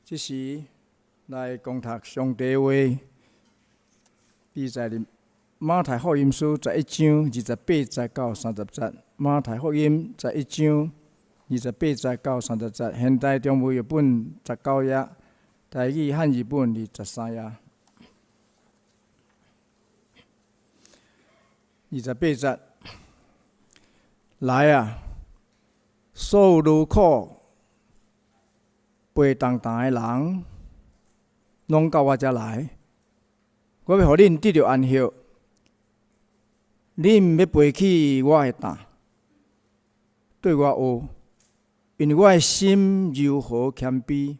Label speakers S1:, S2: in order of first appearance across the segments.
S1: 這時來講讀上帝話，記載佇馬太福音書11章28節到30節。馬太福音十一章二十八節到三十節，現代中文譯本19頁，台語漢字本23頁。二十八節，來啊！所有勞苦背重擔的人，攏到我遮來，我欲予恁得著安息。恁欲背起我的擔，對我學，因為我的心柔和謙卑，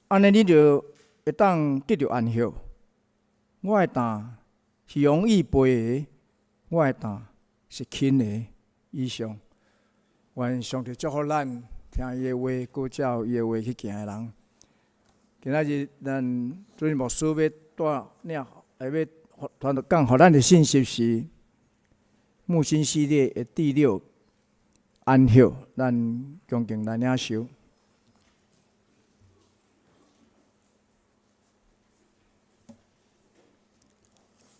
S1: 按呢恁就會當得著安息。我的擔是容易背的，我的擔是輕的。以上，願上帝祝福咱聽伊的話，閣照伊的話去行的人。今仔日咱主任牧師欲帶領，欲傳講予咱的信息是牧心系列的第六安息，咱恭敬來領受。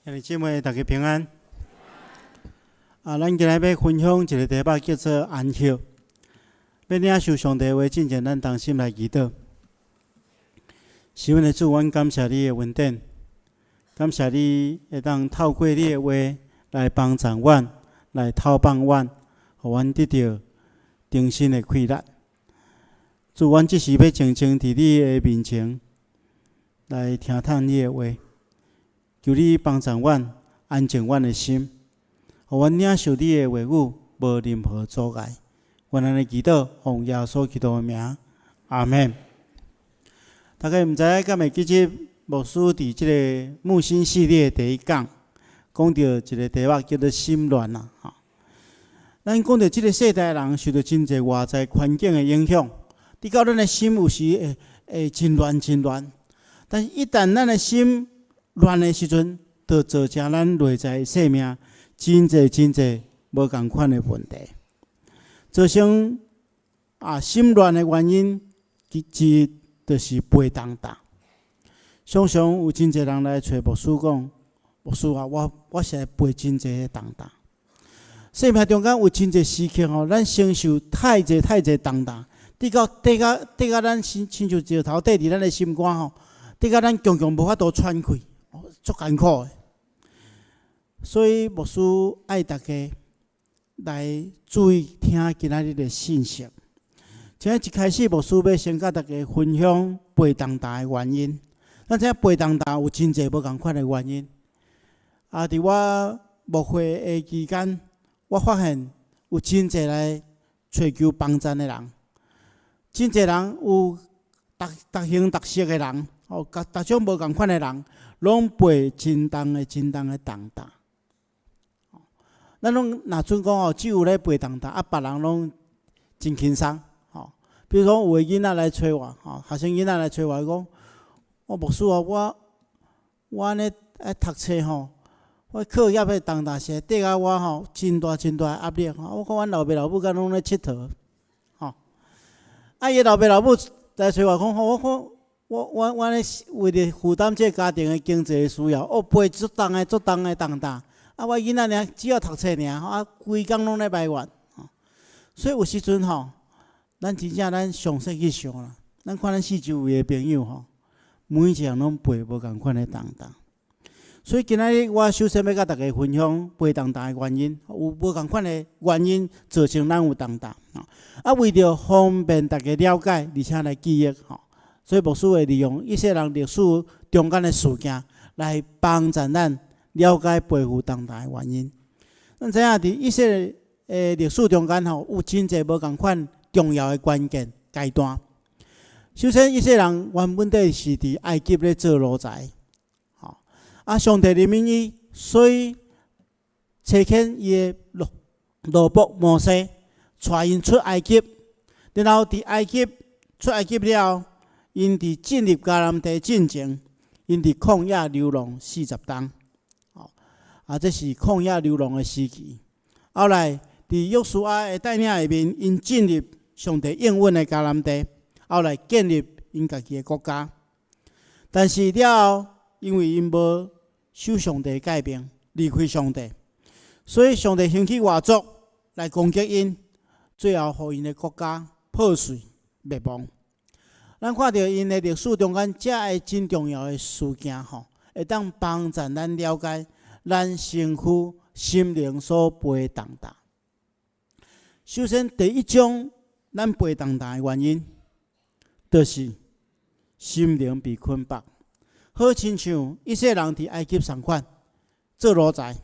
S2: 兄弟姊妹，大家平安。啊，咱今日欲分享一个題目，叫做安息。欲領受上帝話進前，咱同心來祈禱。是阮的主，阮感謝你的恩典，感謝你會當透過你的話來幫助阮，來透放阮，予阮得著重新的氣力。主，阮這時欲靜靜佇你的面前來聽探你的話，求你幫助阮，安靜阮的心，予阮領受你的話語，無任何阻礙。阮按呢祈禱，奉耶穌基督的名，阿們。大家毋知影敢會記得牧師佇這个牧心系列第一講，講著一个題目叫做心亂啊。吼，咱講著這个世代人受著真濟外在環境的影響，直到咱的心有時會會真亂真亂。但是，一旦咱的心亂的時陣，就造成咱內在生命真濟真濟無仝款的問題。造成啊心亂的原因，其一就是背重擔。常常有真濟人來揣牧師講，牧師啊，我我實在背真濟的重擔。生命中間有真濟時刻吼，咱承受太濟太濟重擔，直到綴甲綴甲咱親親像石頭綴佇咱的心肝吼，綴甲咱強強無法度喘氣，足艱苦的。所以牧師愛大家來注意聽今仔日的信息。今日一開始，牧師欲先佮大家分享背重擔的原因。咱知影背重擔有真濟無仝款的原因。啊，佇我牧會的期間，我發現有真濟來揣求幫贊的人，真濟人有逐逐形逐色的人，哦，逐逐種無仝款的人，攏背真重的、真重的重擔。咱攏若準講哦，只有咧背重擔，啊，別人攏真輕鬆，吼。比如講，有的囡仔來揣我，吼，學生囡仔來揣我，伊講，我牧師啊，我我按呢愛讀冊吼，我課業的重擔實在帶予我吼，真大真大的壓力。我看阮老爸老母敢攏咧𨑨迌，吼。啊，伊老爸老母來揣我講吼，我看我我我按呢為著負擔這个家庭的經濟需要，哦，背足重的足重的重擔。啊，我囡仔爾只要讀冊爾，啊，規工攏咧埋怨，吼。所以有時陣吼，咱真正咱詳細去想啦，咱看咱四周圍的朋友吼，每一個人攏背無仝款的重擔。所以今仔日我首先欲佮大家分享背重擔的原因，有無仝款的原因造成咱有重擔。啊，為著方便大家了解，而且來記憶吼，所以牧師會利用以色列人歷史中間的事件來幫助咱了解背負重擔的原因。咱知影佇以色列的歷史中間吼，有真濟無仝款重要的關鍵階段。首先，以色列人原本底是佇埃及咧做奴才，吼啊，上帝憐憫伊，所以差遣伊的奴奴僕摩西，帶𪜶出埃及。然後佇埃及出埃及了後，𪜶佇進入迦南地進前，𪜶佇曠野流浪40冬。啊，這是曠野流浪的時期。後來，佇約書亞的帶領下面，𪜶進入上帝應允的迦南地，後來建立 𪜶家己的國家。但是了後，因為𪜶無守上帝誡命，離開上帝，所以上帝興起外族來攻擊𪜶，最後予𪜶的國家破碎滅亡。咱看著𪜶的歷史中間，遮个真重要的事件吼，會當幫助咱了解咱身軀心靈所背重擔。首先，第一種咱背重擔的原因，就是心靈被捆綁。好親像以色列人佇埃及仝款做奴才，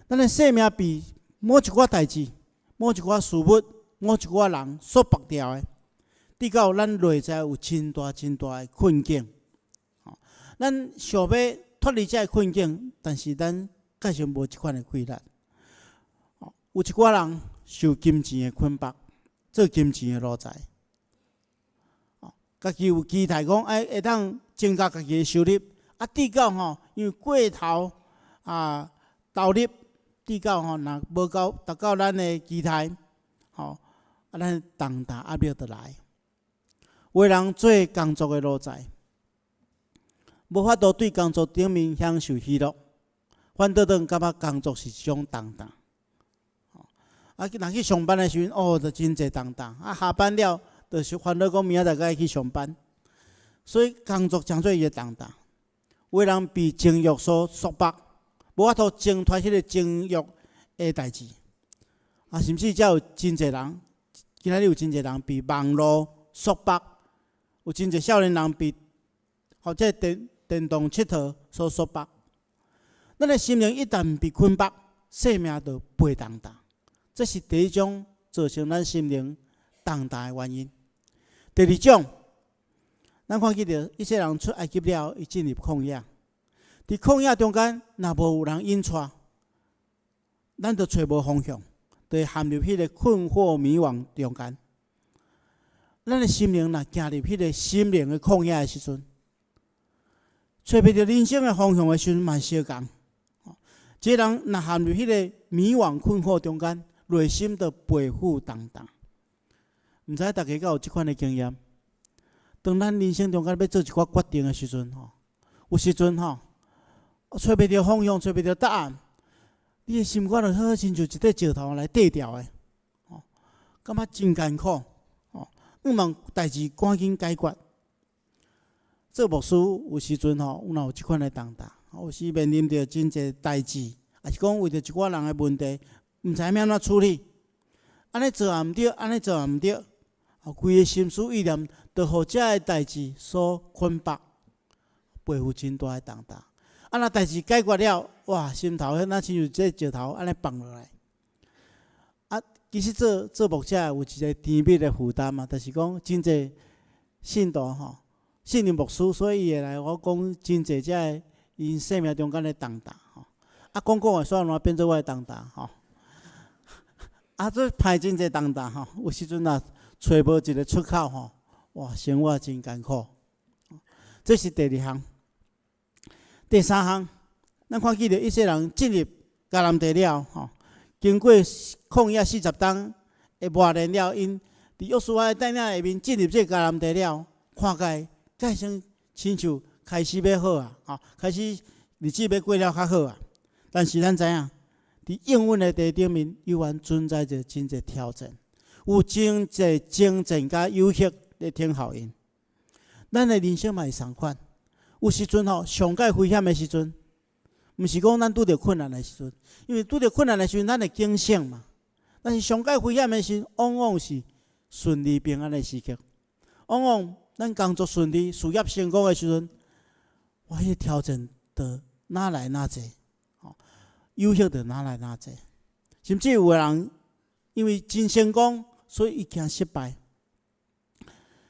S2: 咱的生命被某一寡代誌、某一寡事物、某一寡人束縛牢的，直到咱內在有真大真大的困境。咱想欲脫離這个困境，但是咱確實無這款的氣力。有一寡人受金錢的捆綁，做金錢的奴才。家己有期待講，會當增加家己的收入，啊，直到吼，因為過頭啊投入，直到吼，若無夠達到咱的期待，吼，啊，咱重擔壓力就來。有的人做工作的奴才，無法度對工作頂面享受喜樂，反倒轉感覺工作是一種重擔。啊，若去上班的時陣，哦，就真濟重擔。啊，下班了，就是煩惱講明仔載閣愛去上班。所以工作成做伊的重擔。有的人被情慾所束縛，無法度掙脫彼个情慾的代誌。啊，甚至才有真濟人，今仔日有真濟人被網路束縛，有真濟少年人被或者電動𨑨迌所束縛。咱的心靈一旦被捆綁，生命就背重擔。這是第一種造成咱心靈重擔的原因。第二種，咱看見著以色列人出埃及了，伊進入曠野。佇曠野中間，若無有人引帶，咱就揣無方向，就會陷入彼个困惑迷惘中間。咱的心靈若行入彼个心靈的曠野的時陣，揣袂著人生的方向的時陣，嘛是相仝。這个人若陷入彼个迷惘困惑中間，內心就背負重擔。毋知大家敢有這款的經驗？當咱人生中間欲做一寡決定的時陣，吼，有時陣吼，揣袂著方向，揣袂著答案，你的心肝就好親像一塊石頭來綴牢的，吼，感覺真艱苦，吼，向望代誌趕緊解決。做牧師有時陣吼，有若有這款的重擔，有時面臨著真濟代誌，抑是講為著一寡人的問題，毋知影欲按怎處理，按呢做也毋對，按呢做也毋對，規个心思意念都予這个代誌所捆綁，背負真大的重擔。啊，若代誌解決了，哇，心頭彼若親像這石頭按呢放落來。啊，其實做牧者有一個甜蜜的負擔嘛，就是講真濟信徒吼，信任牧師，所以伊會來我講真濟這个𪜶生命中間的重擔吼。啊，講講的煞按怎變做我的重擔吼？啊，這歹真濟重擔吼，有時陣若揣無一個出口吼，哇，生活真艱苦。這是第二項。第三項，咱看見著以色列人進入迦南地了吼，經過曠野40冬的磨練了，𪜶佇約書亞的帶領下面進入這个迦南地了，看起來蓋先親像開始欲好啊，吼，開始日子欲過了較好啊。但是咱知影，佇應允的地頂面，猶原存在著真濟挑戰，有真濟爭戰佮誘惑咧等候𪜶。咱的人生嘛是仝款，有時陣吼，上蓋危險的時陣，毋是講咱拄著困難的時陣，因為拄著困難的時陣，咱會警醒嘛。但是上蓋危險的時陣，往往是順利平安的時刻。往往咱工作順利、事業成功的時陣，哇，彼个挑戰就哪來哪濟，吼，誘惑就哪來哪濟。甚至有的人因為真成功，所以伊驚失敗。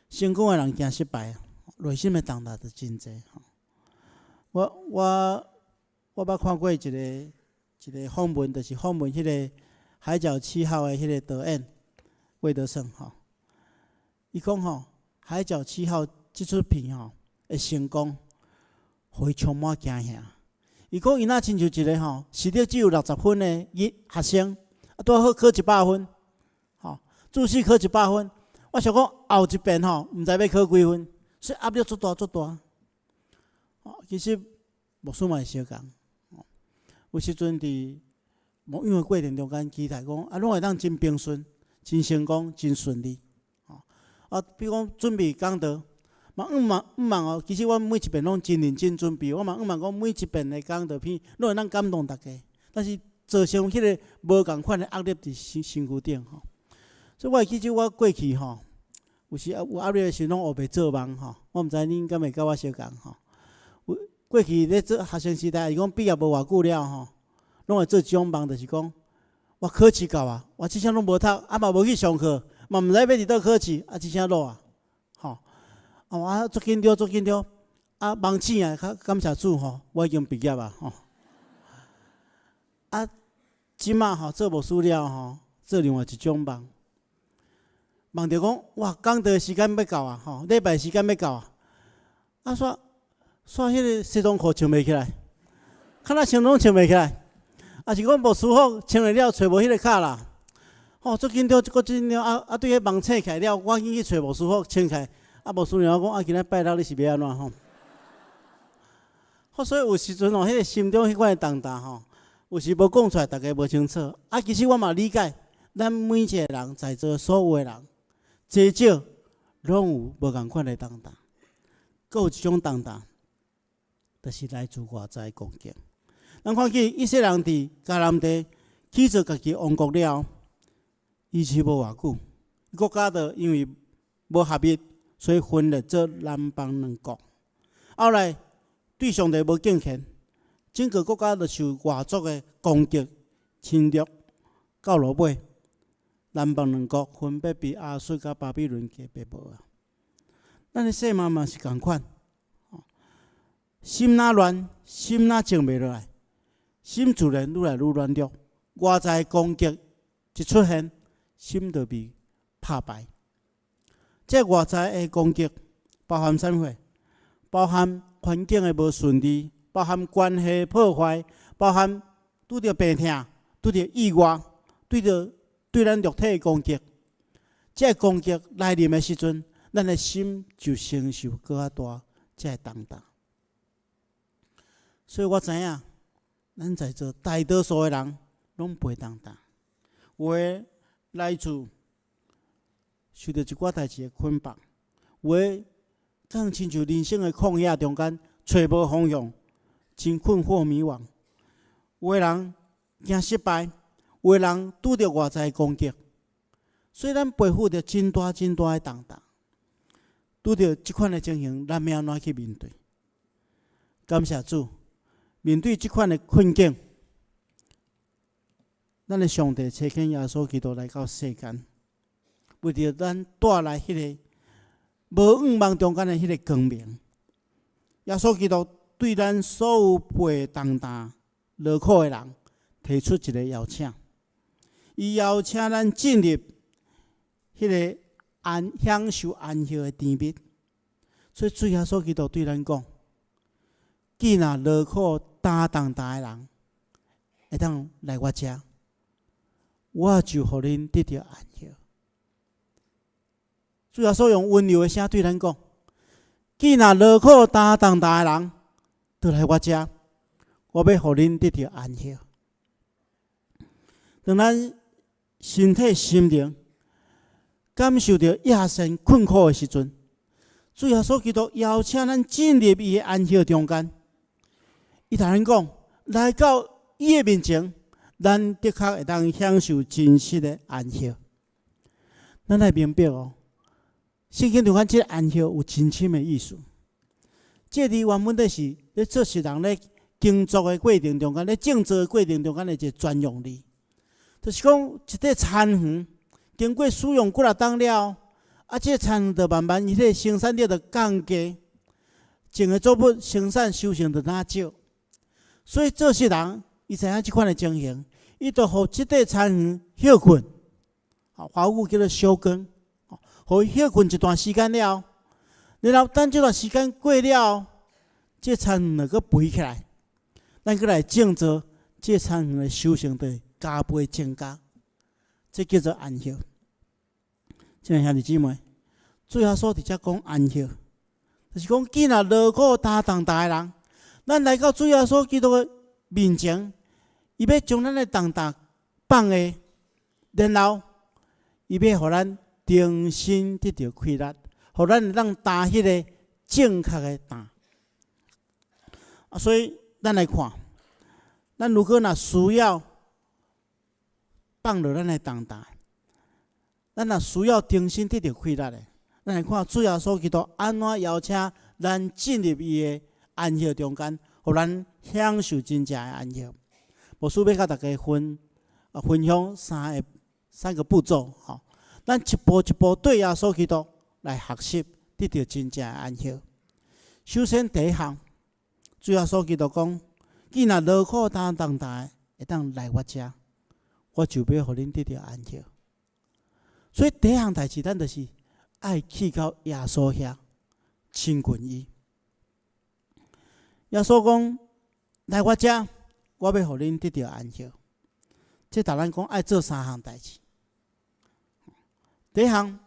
S2: 成功的人驚失敗，內心的重擔就真濟。我捌看過一個訪問，就是訪問彼個《海角七號》的彼個導演魏德聖吼。伊講吼，《海角七號》這齣片吼的成功，予伊充滿驚嚇。伊講伊若親像一個吼，實力只有60分的學生，啊，拄好考100分，吼，注試考一百分。我想講後一遍吼，毋知欲考幾分，所以壓力足大足大。哦，其實牧師嘛會相仝，有時陣佇牧養的過程中間，期待講啊，攏會當真平順、真成功、真順利。啊，比如講準備講道，嘛向望向望哦。其實我每一遍攏真認真準備，我嘛向望講每一遍的講道片攏會當感動大家。但是造成彼個無仝款的壓力佇身身軀頂吼。所以我會記得我過去吼，有時有壓力的時陣，攏烏白做夢吼。我毋知恁敢會佮我相仝吼。有過去咧做學生時代，是講畢業無偌久了吼，攏會做一種夢，就是講我考試到啊，我這聲攏無讀，啊嘛無去上課，嘛毋知欲佇佗考試，啊這聲落啊，吼，啊足緊張足緊張，啊夢醒啊，較感謝主吼，我已經畢業啊吼。啊，這馬吼做牧師了吼，做另外一種夢，夢著講哇，講道時間欲到啊，吼，禮拜時間欲到啊，啊煞煞彼个西裝褲穿袂起來，較若穿攏穿袂起來，啊是講牧師服穿了了，揣無彼个卡啦，吼，足緊張，閣緊張，啊啊對彼夢醒起來了，趕緊去揣牧師服穿起來，啊牧師娘講啊，今仔拜六你是欲按怎吼？好，所以有時陣吼，彼个心中彼款的重擔吼，有時無講出來，大家無清楚。啊，其實我嘛理解，咱每一個人在座所有的人，濟少攏有無仝款的重擔，閣有一種重擔，就是來自外在攻擊。咱看見以色列人佇迦南地起做家己王國了，維持無偌久，國家就因為無合一，所以分裂做南北兩國。後來對上帝無敬虔，整個國家就受外族的攻擊侵略，到落尾，南北兩國分別被亞述佮巴比倫給滅無啊。咱的世貿嘛是仝款，心若亂，心若靜袂落來，心自然愈來愈軟弱。外在攻擊一出現，心就被拍敗。這外在的攻擊包含啥物貨？包含環境的無順利，包含關係破壞，包含拄著病痛、拄著意外、拄著對咱肉體的攻擊。這個攻擊來臨的時陣，咱的心就承受閣較大這个重擔。所以我知影，咱在座大多數的人攏背重擔，有的來自受著一寡代誌的捆綁，有的敢親像人生的曠野中間，揣無方向，真困惑迷惘。有的人驚失敗，有的人拄著外在攻擊，所以咱背負著真大真大的重擔。拄著這款的情形，咱欲按怎去面對？感謝主，面對這款的困境，咱的上帝差遣耶穌基督來到世間，為著咱帶來彼个無向望中間的彼个光明。耶穌基督對咱所有背重擔、勞苦的人，提出一个邀請，伊邀請咱進入彼个安享受安息的甜蜜。所以主耶穌基督對咱講：既若勞苦擔重擔的人，會當來我遮，我就予恁得著安息。主耶穌用溫柔的聲對咱講：既若勞苦擔重擔的人，倒來我遮，我欲予恁得著安息。當咱身體、心靈感受著壓身困苦的時陣，主耶穌基督邀請咱進入伊的安息中間。伊共咱講，來到伊的面前，咱的確會當享受真實的安息。咱愛明白哦，聖經中間這个安息有真深的意思。這個字原本就是咧做是人咧耕作的過程中間，咧種植的過程中間的一個專用字，就是講一塊田園經過使用幾若冬了，啊，這個田園就慢慢伊個生產力就降低，種的作物生產收成就若少。所以做穡人伊知影這款的情形，伊就予這塊田園歇睏，華語叫做休耕，予伊歇睏一段時間了，然後等這段時間過了，這田園就閣肥起來，咱閣來種植，這田園的收成就會加倍增加，這叫做安息。親愛兄弟姊妹，主耶穌佇遮講安息，就是講，既若勞苦擔重擔的人，咱來到主耶穌基督的面前，伊欲將咱的重擔放下，然後伊欲予咱重新得著氣力，予咱會當擔彼个正確的擔。啊，所以咱來看，咱如果若需要放落咱的重擔，咱若需要重新得著氣力的，咱來看主耶穌基督按怎邀請咱進入伊的安息中間，予咱享受真正的安息。牧師欲共大家分享三個步驟，吼，咱一步一步對耶穌基督來學習，得著真正的安息。首先第一項，主耶穌基督講：既若勞苦擔重擔的，會當來我遮，我就欲予恁得著安息。所以第一項代誌，咱就是愛去到耶穌遐親近伊。耶穌講：來我遮，我欲予恁得著安息。這逐咱講愛做三項代誌。第一項，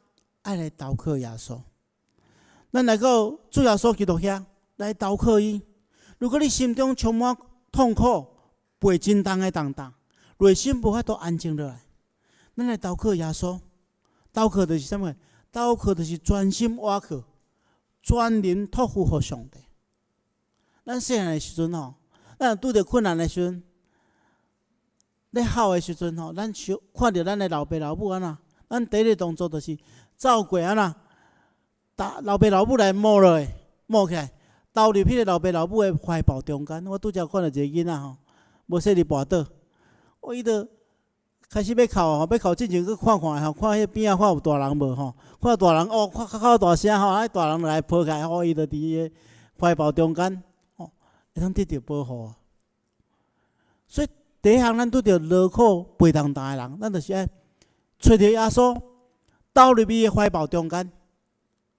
S2: 愛來投靠耶穌。咱來到主耶穌基督遐來投靠伊。如果你心中充滿痛苦、背真重的重擔，內心無法度安靜落來，咱來投靠耶穌。投靠就是啥物？投靠就是專心倚靠，全人託付予上帝。咱細漢的時陣吼，咱拄著困難的時陣，咧哭的時陣吼，咱想看著咱的老爸老母按怎，咱第一个動作就是走過按怎，老爸老母來摸落去，摸起來，投入彼个老爸老母的懷抱中間。我拄才看著一个囡仔吼，無細膩跋倒，哦，伊就開始欲哭吼，欲哭進前閣看看吼，看彼邊仔看有大人無吼，看大人哦，較較大聲吼，啊，大人來抱起來，吼，伊就佇伊的懷抱中間，吼，會當得著保護。所以第一項，咱拄著勞苦背重擔的人，咱就是愛揣著耶穌，投入伊的懷抱中間，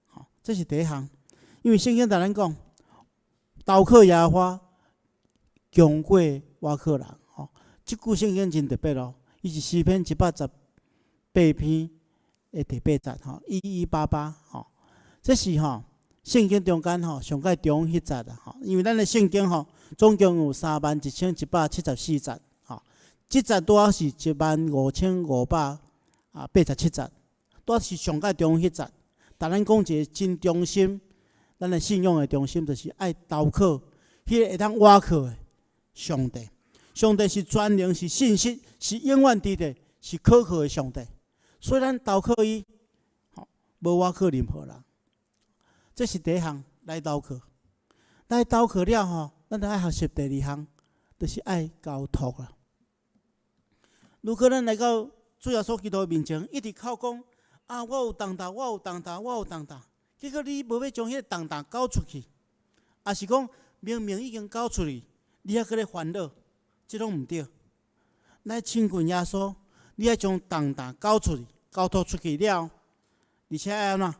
S2: 吼，這是第一項。因為聖經共咱講，投靠耶和華，強過倚靠人，吼。這句聖經真特別哦，伊是詩篇118篇的第八節，吼，1188，吼。這是吼聖經中間吼上蓋長彼節啦，吼。因為咱的聖經吼總共有31,174節，吼。這節拄好是15,587節，拄好是上蓋長彼節。但咱講一个真中心，咱的信仰的中心，就是愛投靠彼个會當倚靠的上帝。上帝是全能，是信實，是永遠佇咧，是可靠的上帝。所以咱投靠伊，吼，無倚靠任何人。這是第一項來投靠。來投靠了吼，咱就愛學習第二項，就是愛交託啦。如果咱來到主耶穌基督面前，一直哭講啊，我有重擔，我有重擔，我有重擔。結果你無欲將彼个重擔交出去，抑是講明明已經交出去，你猶閣咧煩惱，這攏毋對。來親近耶穌，你愛將重擔交出去，交託出去了，而且愛按怎？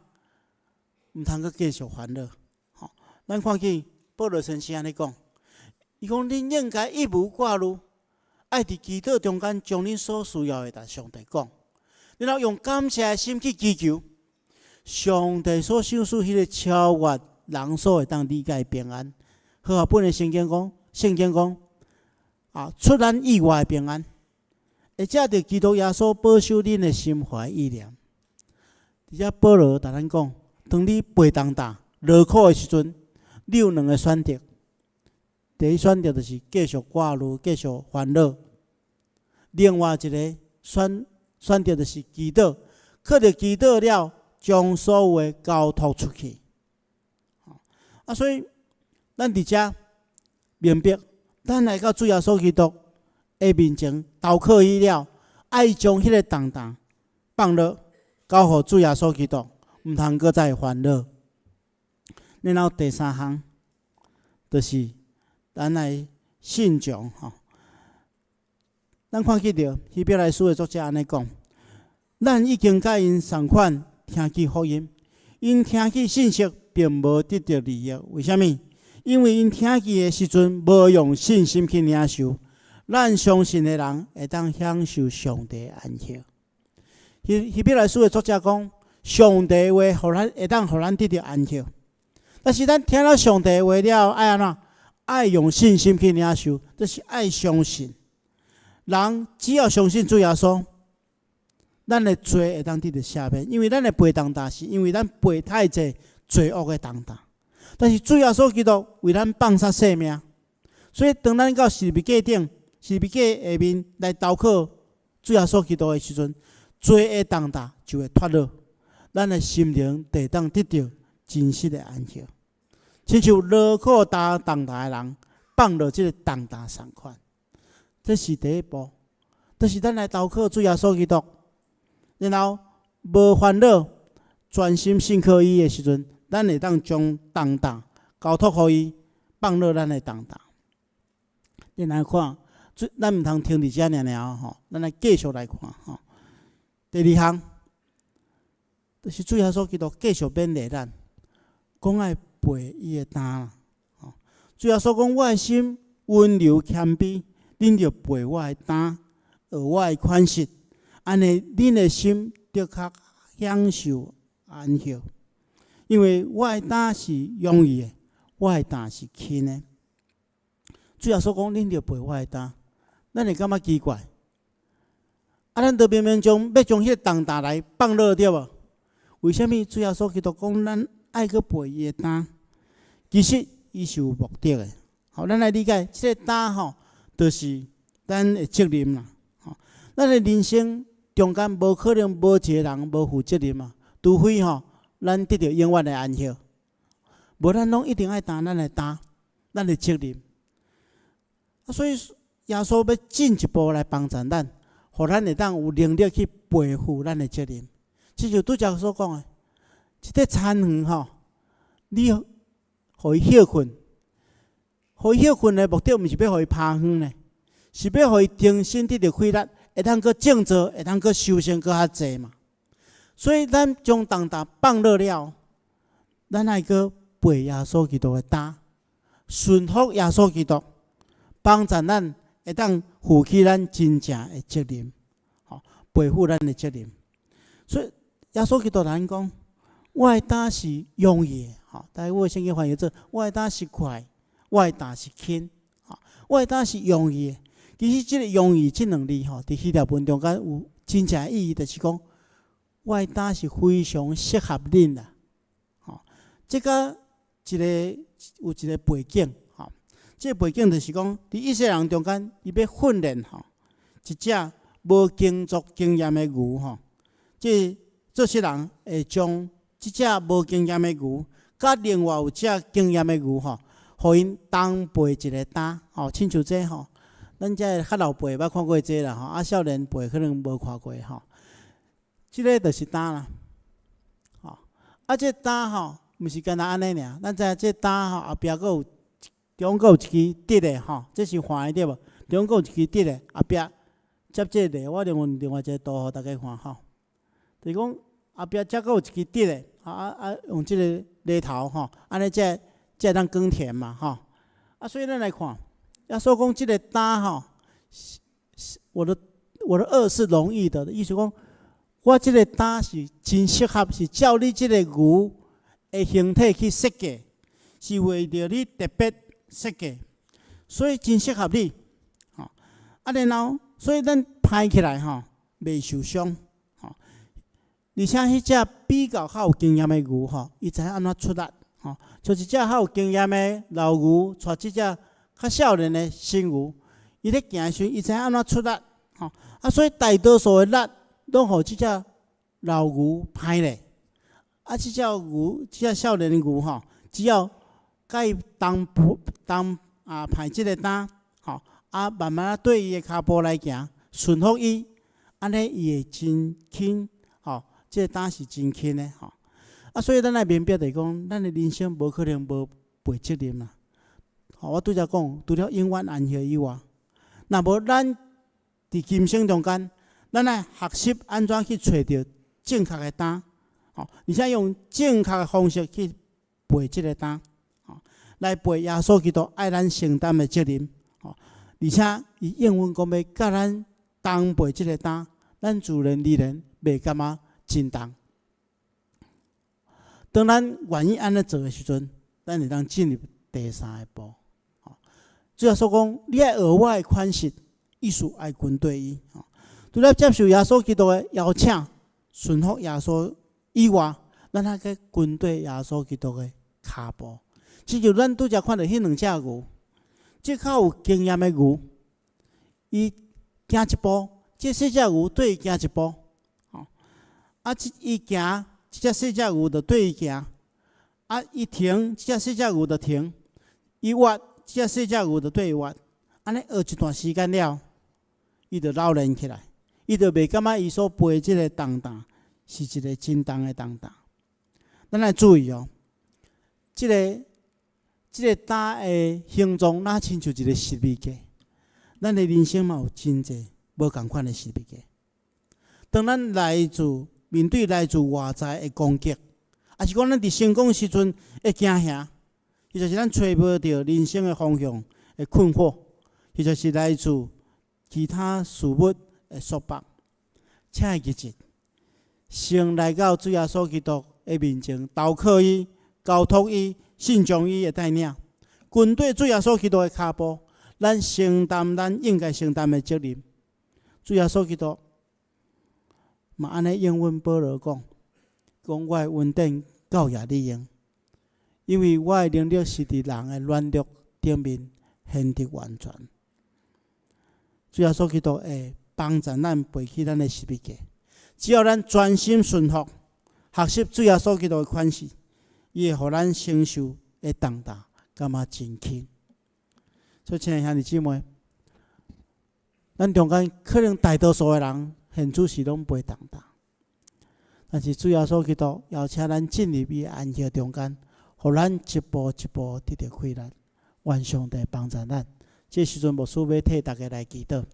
S2: 毋通閣繼續煩惱。吼，咱看見保羅先生按呢講，伊講恁應該一無掛慮，愛佇祈禱中間將恁所需要的共上帝講，然後用感謝的心去祈求。上帝所賞賜彼个超越人所會當理解的平安，和合本的聖經講，聖經講啊，出咱意外的平安，會藉著基督耶穌保守恁的心懷意念。佇遮保羅共咱講，當你背重擔、勞苦的時陣，你有兩个選擇。第一選擇就是繼續掛慮、繼續煩惱；另外一个選擇就是祈禱，靠著祈禱了，將所有的交託出去。啊，所以咱佇遮明白，咱來到主耶穌基督的面前投靠伊了，愛將彼个重擔放落，交予主耶穌基督，毋通閣再煩惱。然後第三項，就是咱來信從吼。咱看見著希伯來書的作者按呢講，咱已經佮𪜶仝款聽見福音，𪜶聽見信息，並無得著利益。為啥物？因為𪜶聽見的時陣，無用信心去領受。咱相信的人會當享受上帝的安息。希伯來書的作者講，上帝話予咱會當予咱得著安息。但是咱聽了上帝話了，愛按怎？愛用信心去領受，就是愛相信。人只要相信主耶穌，咱的罪會當得著赦免，因為咱的背重擔是因為咱背太濟罪惡的重擔。但是主耶穌基督為咱放捨性命，所以當咱到十字架頂、十字架下面來投靠主耶穌基督的時陣，罪的重擔就會脫落，咱的心靈就會當得著真實的安息。親像勞苦擔重擔的人放落這个重擔仝款，這是第一步。就是咱來投靠主耶穌基督，然後無煩惱，專心信靠伊的時陣，咱會當將重擔交託予伊，放落咱的重擔。你來看，咱毋通停佇遮爾爾吼，咱來繼續來看吼。第二項，就是主耶穌基督繼續勉勵咱，講愛背伊的擔啦。吼，主耶穌講：我的心溫柔謙卑，恁著背我的擔，學我的款式，按呢，恁的心就較享受安息。因為我的擔是容易的，我的擔是輕的。主耶穌講：恁著背我的擔，咱會感覺奇怪。啊，咱都明明將欲將彼個重擔來放落對無？為啥物主耶穌基督講咱愛閣背伊的擔？其實伊是有目的的。好，咱來理解這个擔吼，就是咱的責任啦。吼，咱的人生中間無可能無一个人無負責任啊，除非吼，咱得著永遠的安息。無咱攏一定愛擔咱的擔，咱的責任。啊，所以耶穌欲進一步來幫助咱，予咱會當有能力去背負咱的責任。這就拄才所講的，這個田園吼，你予伊歇睏，予伊歇睏的目的，毋是欲予伊趴昏呢，是欲予伊重新得著氣力，會當閣種作，會當閣收成閣較濟嘛。所以咱將重擔放落了，咱愛閣背耶穌基督的擔，順服耶穌基督，幫助咱會當負起咱真正的責任，吼，背負咱的責任。所以耶穌基督咱講，我的擔是容易的，吼，台語的聖經翻譯做，我的擔是快，我的擔是輕，吼，我的擔是容易的。其實這个容易這兩字吼，佇希臘文中間有真正的意義，就是講我的擔是非常適合恁啦，吼。這个一個有一個背景，吼，這个背景就是講，佇以色列人中間，伊欲訓練吼一隻無耕作經驗的牛吼，這做穡人會將這隻無經驗的牛，佮另外有隻經驗的牛吼，予𪜶同背一个擔，吼，親像這吼，咱這較老輩捌看過這啦吼，啊，少年輩可能無看過吼。這个就是擔啦，吼，啊，這擔吼，毋是干焦按呢爾，咱知影這擔吼後壁閣有中間有一支直的吼，這是橫的對無？中間有一支直的，後壁接這个，我用另外一个圖予大家看吼，就是講後壁才閣有一支直的，啊啊啊，用這个犁頭吼，按呢才會當耕田嘛吼。啊，所以咱來看，耶穌講這个擔吼，是我的軛是容易的，意思講，我這个擔是真適合，是照你這个牛的形體去設計，是為著你特別設計，所以真適合你。吼，啊，然後，所以咱攀起來吼，袂受傷。吼，而且彼隻比較較有經驗的牛吼，伊知影按怎出力。吼，像一隻較有經驗的老牛，帶這隻較少年的新牛，伊咧行的時陣，伊知影按怎出力。吼，啊，所以大多數的力攏予這隻老牛攀咧。啊，這隻牛，這隻少年的牛吼，只要共伊同步同啊攀這个擔，吼，啊慢慢仔對伊的跤步來行，順服伊，按呢伊會真輕，吼，這个擔是真輕的，吼。啊，所以咱愛明白就是講，咱的人生無可能無背責任啦。吼，我拄才講，除了永遠安息以外，若無咱佇今生中間，咱愛學習按怎去揣著正確的擔，吼，而且用正確的方式去背這个擔，吼，來背耶穌基督愛咱承擔的責任，吼，而且伊應允講欲佮咱同背這个擔，咱自然而然袂感覺真重。當咱願意按呢做的時陣，咱會當進入第三个步。主耶穌講，你愛學我的款式，意思愛跟綴伊。除了接受耶穌基督的邀請，順服耶穌以外，咱還閣跟綴耶穌基督的跤步。親像咱拄才看著彼兩隻牛，這較有經驗的牛，伊行一步，這細隻牛綴伊行一步，啊，這伊行，這隻細隻牛就綴伊行，啊，伊停，這隻細隻牛就停，伊挖，這隻細隻牛就綴伊挖，按呢學一段時間了，伊就老練起來，伊就袂感覺伊所背這个重擔是一个真重的重擔。咱愛注意哦，這个擔的形狀，若親像一个十字架。咱的人生嘛有真濟無仝款的十字架。當咱來自面對來自外在的攻擊，抑是講咱佇成功時陣會驚嚇，或者是咱揣無著人生的方向的困惑，或者是來自其他事物的束縛，請會記得，先來到主耶穌基督的面前，投靠伊、交託伊、信從伊的帶領，跟綴主耶穌基督的跤步，咱承擔咱應該承擔的責任。主耶穌基督嘛按呢應允保羅講，講我的恩典夠額你用，因為我的能力是佇人的軟弱頂面顯得完全。主耶穌基督會幫助咱背起咱的十字架，只要咱專心順服，學習主耶穌基督的款式，伊會予咱承受的重擔，感覺真輕。所以，親愛兄弟姊妹，咱中間可能大多數的人，現主時攏背重擔，但是主耶穌基督邀請咱進入伊的安息中間，予咱一步一步得著氣力。願上帝幫助咱。這時陣牧師欲替大家來祈禱，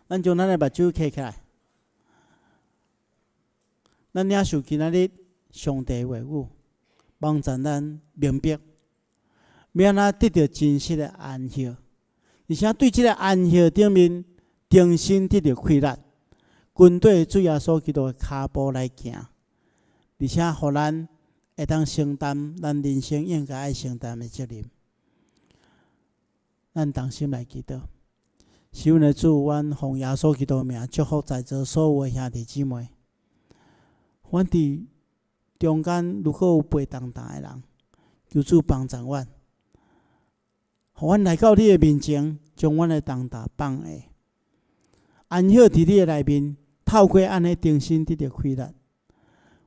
S2: 咱將咱的目睭閉起來，咱領受今仔日上帝話語，幫助咱明白，欲按怎得著真實的安息，而且對這个安息頂面重新得著氣力，跟綴主耶穌基督的跤步來行，而且予咱會當承擔咱人生應該愛承擔的責任。咱同心來祈禱，是阮的主，阮奉耶穌基督的名祝福在座所有的兄弟姊妹。阮佇中間如果有背重擔的人，求主幫助阮，予阮來到你的面前，將阮的重擔放下，安息佇你的內面，透過按呢重新得著氣力。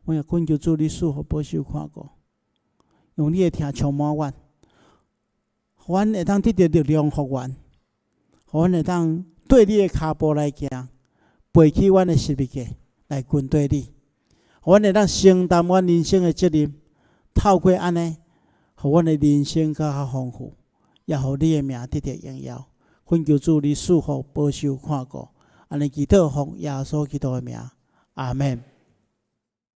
S2: 我也懇求主，你賜福保守看顧，用你的疼充滿阮，予阮會當得著力量復原，予阮會當綴你的跤步來行，背起阮的十字架來跟綴你，予阮會當承擔阮人生的責任，透過按呢，予阮的人生閣較豐富，也予你的名得著榮耀。懇求主，你賜福保守看顧，按呢祈禱奉耶穌基督的名，阿們。